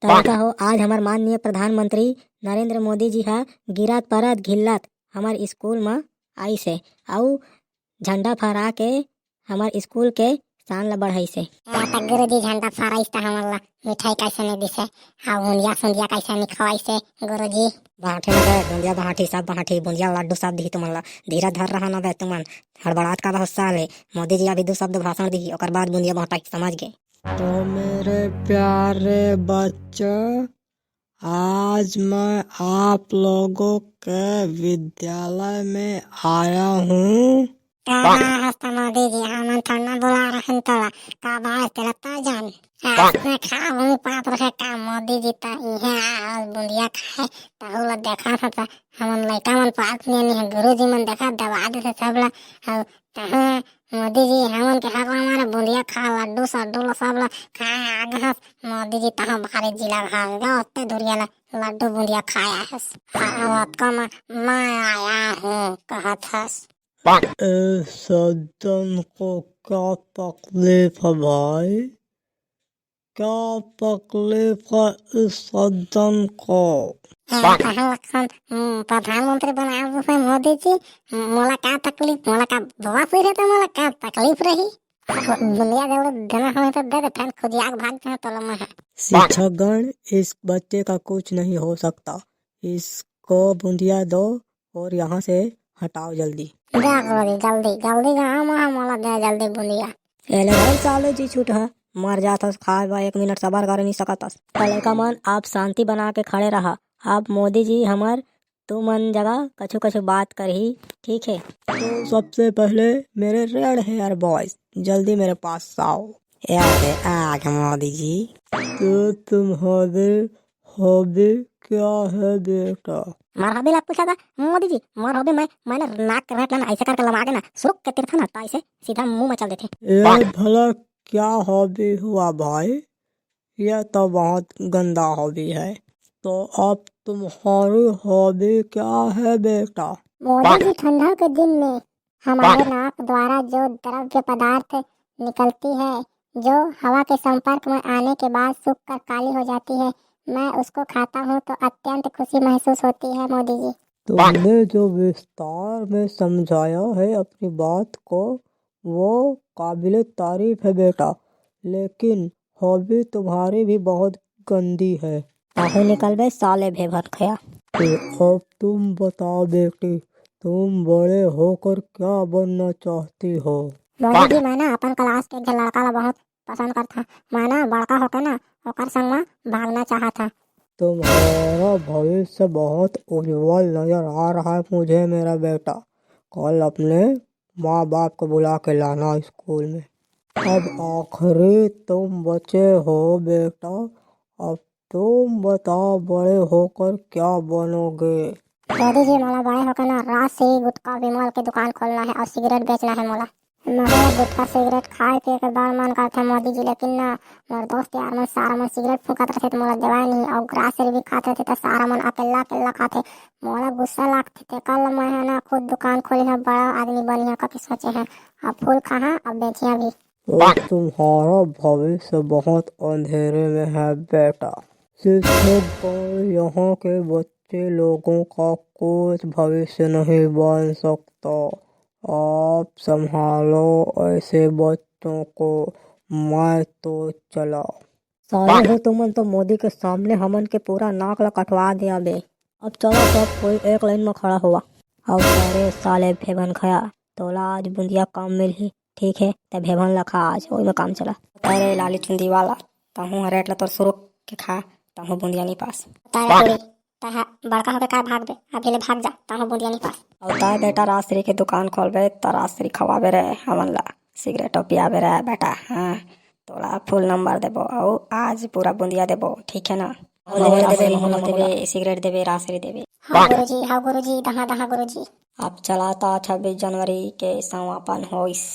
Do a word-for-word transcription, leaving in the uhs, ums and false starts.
लड़का हो, आज हमर माननीय प्रधानमंत्री नरेंद्र मोदी जी ह गिरत परत घिल्लत हमर स्कूल म आइस हे, अउ झंडा फहरा के हमर स्कूल के शान ल बढ़ाइस हे। ए, त गुरुजी झंडा फहराइस त हमन ल मिठाई कैसे नहीं दिस हे? हाँ, बुंदिया सुंदिया कैसे नहीं खवाइस हे गुरुजी? बांटे न बे, बुंदिया बांटी, सब बांटी, बुंदिया लड्डू सब दिही तुमन ला। धीरज धर रहा न बे तुमन, हड़बड़ात का बहुत साले। मोदी जी अभी दो शब्द भाषण दिही, ओकर बाद बुंदिया बांटाई, समझ गे? तो मेरे प्यारे बच्चों, आज मैं आप लोगों के विद्यालय में आया हूँ। का हस्ता मोदी जी, हमन थोड़ा बुला रहन तोला, का बात तेरा ताजन? आज मैं खा हूँ पाप रहे का मोदी जी, त इहे आ बुंदिया खाए, तहु ला देखा था, त हमन लइका मन पाप नहीं है, गुरु जी मन देखा दबा देथे सब ला, अउ तहाँ मोदी जी हमन के हकला मारे बुंदिया खा, लड्डू सड्डू ला सब ला खाए आ गहस। मोदी जी तहाँ भारी जिला भाग गा, ओत्ते दुरिया ला लड्डू बुंदिया खाए आए हस। हाँ, ओतका म मैं आया हूँ कहत हस। इस सज्जन को क्या तकलीफ है भाई? क्या तकलीफ है इस सज्जन को? हाँ, कहाँ लखन, हम्म, प्रधानमंत्री बनाए हुए हैं मोदी जी, मोला का तकलीफ, मोला का बवासीर है तो मोला का तकलीफ रही? बुंदिया जरूर देना हो तो दे दे, फेन खुदिया के भाग जाए तो लम्हा है। शिक्षकगण, इस बच्चे का कुछ नहीं हो सकता, इसको बुंदिया दो और यहाँ से हटाओ जल्दी। जा गुरुजी, जल्दी, जल्दी जा, हम, हम वाला दे जल्दी बुंदिया। ए ले भाई साले जी छूट है, मर जात हस, खाए बा एक मिनट सबर करे नहीं सकत हस। त लइका मन, आप शांति बना के खड़े रहा। अब मोदी जी हमर तुमन जगह कछु कछु बात करही, ठीक है? तो सबसे पहले मेरे रेड हेयर बॉयज, जल्दी मेरे पास आओ। ए अरे, आ गए मोदी जी। तो तुम्हारे हॉबी क्या है बेटा? मोर हॉबी ला पूछा था मोदी जी, मोर हॉबी मैं, मैंने नाक के रेट ला ना ऐसे करके लमा के ना सुरुक के तिरथा ना, तो ऐसे सीधा मुंह में चल देथे। ए भला क्या हॉबी हुआ भाई? यह तो बहुत गंदा हॉबी है। तो अब तुम्हारी हॉबी क्या है बेटा? मोदी जी, ठंडा के दिन में हमारे नाक द्वारा जो द्रव्य पदार्थ निकलती है, जो हवा के संपर्क में आने के बाद सूख कर काली हो जाती है, मैं उसको खाता हूँ तो अत्यंत खुशी महसूस होती है मोदी जी। तुमने जो विस्तार में समझाया है अपनी बात को, वो काबिले तारीफ है बेटा, लेकिन हॉबी तुम्हारी भी बहुत गंदी है। काहे निकलबे साले भेभन खया। तो अब तुम बताओ बेटी, तुम बड़े होकर क्या बनना चाहती हो? मोदी जी, मैं ना अपन क्लास के एक झन लड़का ला बहुत पसंद करथा। मैं ना बड़का होके ना ओकर संग म भागना चाहत हा। तुम्हारा भविष्य बहुत उज्जवल नजर आ रहा है मुझे मेरा बेटा। कल अपने माँ बाप को बुला के लाना स्कूल में। अब आखिरी तुम बचे हो बेटा, अब तुम बताओ बड़े होकर क्या बनोगे? दादी जी, मोला बड़े होकर ना राजश्री गुटखा विमल के दुकान खोलना है और सिगरेट बेचना है मोला। मोला गुटखा सिगरेट खाए पिए के बड़ मन करथे मोदी जी, लेकिन ना मोर दोस्त यार मन सारा मन सिगरेट फूंकत रथे त मोला देवाय नहीं, और राजश्री भी खात रथे त सारा मन अकेल्ला अकेल्ला खाथे। मोला गुस्सा लागथे, तेकर ले मैं ह ना खुद दुकान खोली ह, बड़ा आदमी बनी ह कके सोचे ह। अब फूल खाहा, अब बेचिया भी। तो तुम्हारा भविष्य बहुत अंधेरे में है बेटा। शिक्षकगण, यहाँ के बच्चे लोगों का कुछ भविष्य नहीं बन सकता। आप संभालो ऐसे बच्चों को, मैं तो चला। साले हो तुमन तो मोदी के सामने हमन के पूरा नाक ला कटवा दे अबे। अब चलो सब कोई एक लाइन में खड़ा होवा। अब अरे साले भेभन खया, तोला आज बुंदिया कम मिलही, ठीक है, ते भेभन ला खा आज, ओई में काम चला। अरे लाली चुंदी वाला, तहूँ हरेट ला तोर सुरुक के खा, तहूँ बुंदिया नहीं पास। तारे कुड़ी, तहा बड़का होके का भागबे, अभी ले भाग जा, तहूँ बुंदिया नहीं पास। अउ ताय बेटा राजश्री के दुकान खोलबे, त राजश्री खवाबे रे हमन ला, सिगरेटो पियाबे रे बेटा। हाँ, तोला फुल नंबर देबो, अउ आज पूरा बुंदिया देबो, ठीक है ना? अउ मोहन देबे, मोहन देबे, सिगरेट देबे, राजश्री देबे। हाँ गुरुजी, हाँ गुरुजी, दहा दहा गुरुजी। अब चला त छब्बीस जनवरी के समापन होइस।